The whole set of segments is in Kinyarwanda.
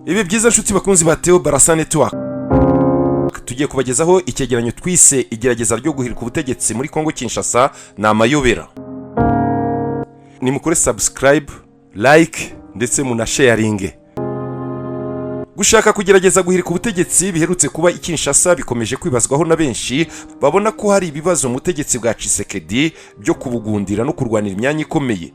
Ibi byiza, nshuti bakunzi ba Theo Barasa Network, tugiye kubagezaho icyegeranyo twise "Igerageza ryo guhirika ubutegetsi muri Kongo Kinshasa ni amayobera". Nimukore subscribe, like ndetse munasharinge. Gushaka kugerageza guhirika ubutegetsi biherutse kuba i Kinshasa bikomeje kwibazwaho na benshi babona ko hari ibibazo mu butegetsi bwa Tshisekedi byo kubugundira no kurwanira imyanya ikomeye.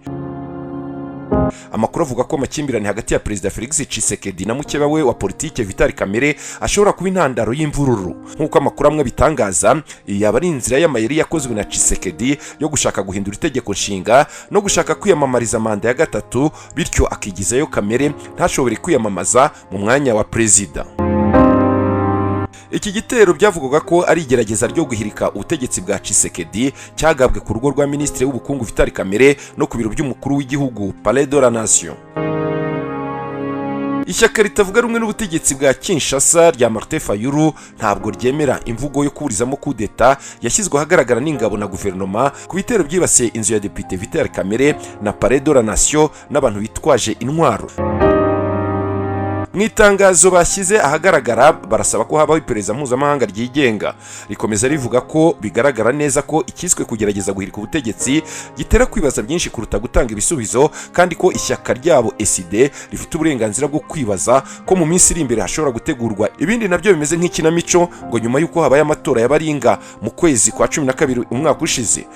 Amakuru avuga ko amakimbirane hagati ya Perezida Felix Tshisekedi na mukeba we wa politike Vital Kamerhe ashobora kuba intandaro y'imvururu. Nk'uko amakuru amwe abitangaza, iyi yaba ari inzira y'amayeri yakozwe na Tshisekedi yo gushaka guhindura itegeko nshinga no gushaka kwiyamamariza manda ya gatatu, bityo akigizayo Kamerhe ntashobore kwiyamamaza mu mwanya wa perezida. Iki gitero byavugwaga ko ari igerageza ryo guhirika ubutegetsi bwa Tshisekedi cyagabwe ku rugo rwa Minisitiri w'Ubukungu Vital Kamerhe no ku biro by'umukuru w'igihugu, Palais de la Nation. Ishyaka ritavuga rumwe n'ubutegetsi bwa Kinshasa rya Martin Fayulu ntabwo ryemera imvugo yo kuburizamo kudeta yashyizwe ahagaragara n'ingabo na guverinoma ku bitero byibasiye inzu ya Depite Vital Kamerhe na Palais de la Nation n'abantu bitwaje intwaro. Mu itangazo bashyize ahagaragara, barasaba ko habaho iperereza mpuzamahanga ryigenga. Rikomeza rivuga ko bigaragara neza ko ikiswe kugerageza guhirika ubutegetsi gitera kwibaza byinshi kuruta gutanga ibisubizo, kandi ko ishyaka ryabo ECIDE rifite uburenganzira bwo kwibaza ko mu minsi iri imbere hashobora gutegurwa ibindi nabyo bimeze nk'ikinamico, ngo nyuma y'uko habaye amatora y'abaringa mu kwezi kwa 12 umwaka ushize.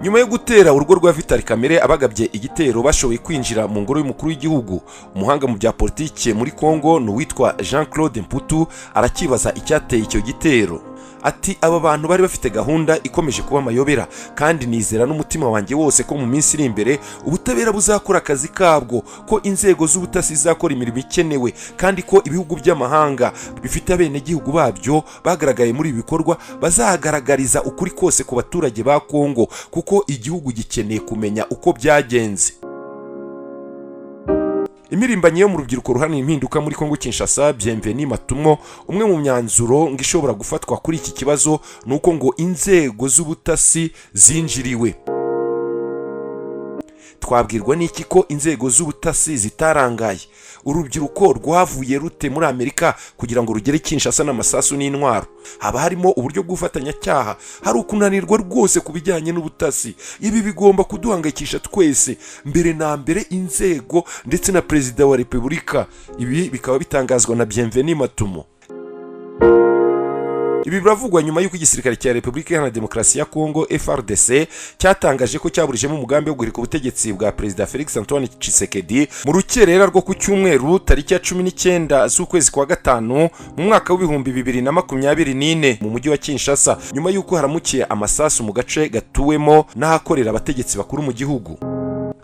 Nyuma yo gutera urugo rwa Vital Kamerhe, abagabye igitero bashoboye kwinjira mu ngoro y'umukuru w'igihugu. Umuhanga mu bya politike muri Congo ni uwitwa Jean Claude Mputu, arakibaza icyateye icyo gitero. Ati: "Aba bantu bari bafite gahunda ikomeje kuba amayobera, kandi nizera n'umutima wanjye wose ko mu minsi iri imbere ubutabera buzakora akazi kabwo, ko inzego z'ubutasi zizakora imirimo ikenewe, kandi ko ibihugu by'amahanga bifite abenegihugu babyo bagaragaye muri ibi bikorwa bazagaragariza ukuri kose ku baturage ba Kongo, kuko igihugu gikeneye kumenya uko byagenze." Impirimbanyi yo mu rubyiruko ruharanira impinduka muri Kongo Kinshasa, Bienvenu Matumo, umwe mu myanzuro ngo ishobora gufatwa kuri iki kibazo ni uko ngo inzego z'ubutasi zinjiriwe. "Twabwirwa n'iki ko inzego z'ubutasi zitarangaye? Urubyiruko rwavuye rute muri Amerika kugira ngo rugere Kinshasa n'amasasu n'intwaro? Haba harimo uburyo bw'ubufatanyacyaha, hari ukunanirwa rwose ku bijyanye n'ubutasi. Ibi bigomba kuduhangayikisha twese, mbere na mbere inzego ndetse na Perezida wa Repubulika." Ibi bikaba bitangazwa na Bienvenu Matumo. Ibi biravugwa nyuma y'uko igisirikare cya Repubulika Iharanira Demokarasi ya Kongo, FARDC, cyatangaje ko cyaburijemo umugambi wo guhirika ubutegetsi bwa Perezida Felix Antoine Tshisekedi mu rukerera rwo ku cyumweru tariki ya 19 z'ukwezi kwa gatanu mu mwaka wa 2024 mu mujyi wa Kinshasa, nyuma y'uko haramukiye amasasu mu gace gatuwemo n'ahakorera abategetsi bakuru mu gihugu.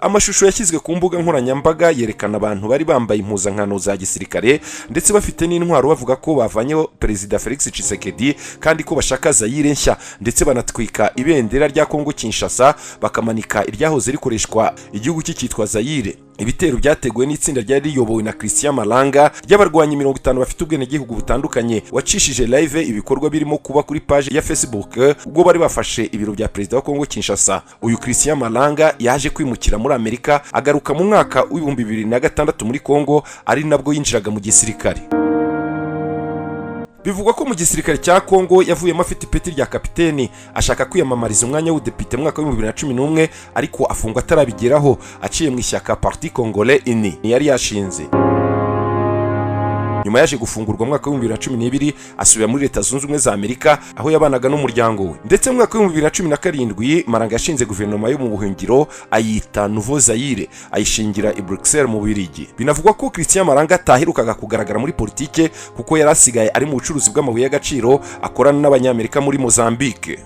Amashusho yashyizwe ku mbuga nkoranyambaga yerekana abantu bari bambaye impuzankano za gisirikare ndetse bafite n'intwaro, bavuga ko bavanyeho Perezida Felix Tshisekedi kandi ko bashaka Zayire nshya, ndetse banatwika ibendera rya Kongo Kinshasa, bakamanika iryahoze rikoreshwa igihugu cyitwa Zayire. Ibitero byateguwe n'itsinda ryari riyobowe na Christian Malanga ry'abarwanyi 50 bafite ubwenegihugu butandukanye, wacishije live ibikorwa birimo kuba kuri page ya Facebook ubwo bari bafashe ibiro bya perezida wa Kongo Kinshasa. Uyu Christian Malanga yaje kwimukira muri Amerika, agaruka mu mwaka wa 2006 muri Kongo, ari nabwo yinjiraga mu gisirikare. Bivugwa ko mu gisirikare cya Kongo yavuyemo afite ipeti rya kapiteni, ashaka kwiyamamariza umwanya w'ubudepite mu mwaka wa 2011, ariko afungwa atarabigeraho, aciye mu ishyaka Parti Congolais Uni yari yashinze. Nyuma yaje gufungurwa mu mwaka wa 2012, asubira muri Leta Zunze Ubumwe za Amerika aho yabanaga n'umuryango we. Ndetse mu mwaka wa 2017 Malanga yashinze guverinoma yo mu buhungiro, ayita Nouveau Zaire, ayishingira i Bruxelles mu Bubiligi. Binavugwa ko Christian Malanga ataherukaga kugaragara muri politike, kuko yari asigaye ari mu bucuruzi bw'amabuye y'agaciro akorana n'Abanyamerika muri Mozambique.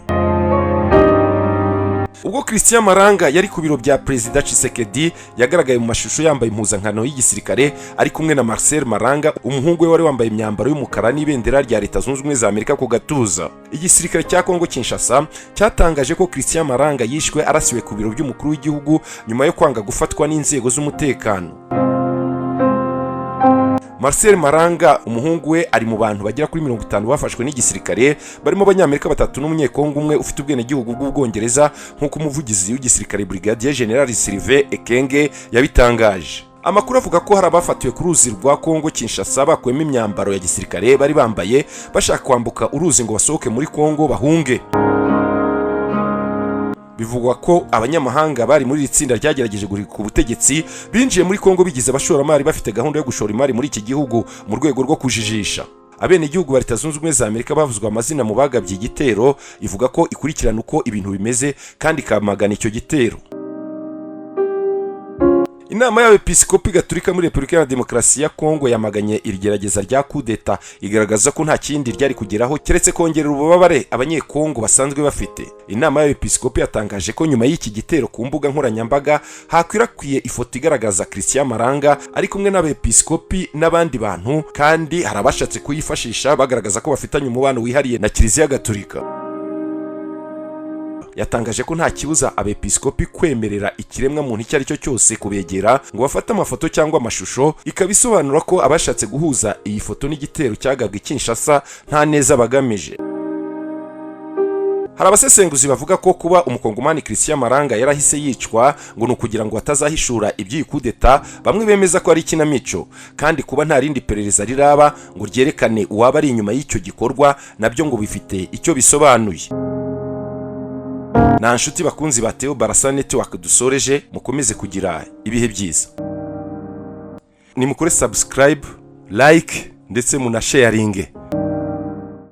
Ubwo Christian Malanga yari ku biro bya Perezida Tshisekedi, yagaragaye mu mashusho yambaye impuzankano y'igisirikare, ari kumwe na Marcel Malanga, umuhungu we, wari wambaye imyambaro y'umukara n'ibendera rya Leta Zunze Ubumwe za Amerika ku gatuza. Igisirikare cya Kongo Kinshasa cyatangaje ko Christian Malanga yishwe arasiwe ku biro by'umukuru w'igihugu nyuma yo kwanga gufatwa n'inzego z'umutekano. Marcel Malanga, umuhungu we, ari mu bantu bagera kuri 50 bafashwe n'igisirikare, barimo Abanyamerika batatu n'Umunyekongo umwe ufite ubwenegihugu bw'Ubwongereza, nk'uko umuvugizi w'igisirikare, Brigadier General Sylvain Ekenge, yabitangaje. Amakuru avuga ko hari abafatiwe ku ruzi rwa Kongo Kinshasa bakuyemo imyambaro ya gisirikare bari bambaye, bashaka kwambuka uruzi ngo basohoke muri Kongo bahunge. Bivugwa ko abanyamahanga bari muri iri tsinda ryagerageje guhirika ubutegetsi binjiye muri Kongo bigize abashoramari, bafite gahunda yo gushora imari muri iki gihugu mu rwego rwo kujijisha. Abenegihugu ba Leta Zunze Ubumwe za Amerika bavuzwe amazina mu bagabye igitero. Ivuga ko ikurikirana uko ibintu bimeze kandi ikamagana icyo gitero. Inama y'Abepiskopi Gatolika muri Repubulika ya Demokarasi ya Kongo yamaganye iri gerageza rya kudeta, igaragaza ko nta kindi ryari kugeraho keretse kongerera ububabare Abanyekongo basanzwe bafite. Inama y'Abepiskopi yatangaje ko nyuma y'iki gitero ku mbuga nkoranyambaga hakwirakwiye ifoto igaragaza Christian Malanga ari kumwe n'abepiskopi n'abandi bantu, kandi hari abashatse kuyifashisha bagaragaza ko bafitanye umubano wihariye na Kiliziya Gatolika. Yatangaje ko nta kibuza abepiskopi kwemerera ikiremwa muntu icyo ari cyo cyose kubegera ngo bafate amafoto cyangwa amashusho, ikaba isobanura ko abashatse guhuza iyi foto n'igitero cyagabwe i Kinshasa nta neza bagamije. Hari abasesenguzi bavuga ko kuba Umukongomani Christian Malanga yarahise yicwa ngo ni ukugira ngo atazahishura iby'iyi kudeta bamwe bemeza ko ari ikinamico, kandi kuba nta rindi perereza riraba ngo ryerekane uwaba ari inyuma y'icyo gikorwa nabyo ngo bifite icyo bisobanuye. Nta nshuti bakunzi ba Theo Barasa Network dusoreje, mukomeze kugira ibihe byiza. Nimukore subscribe, like ndetse munasharinge.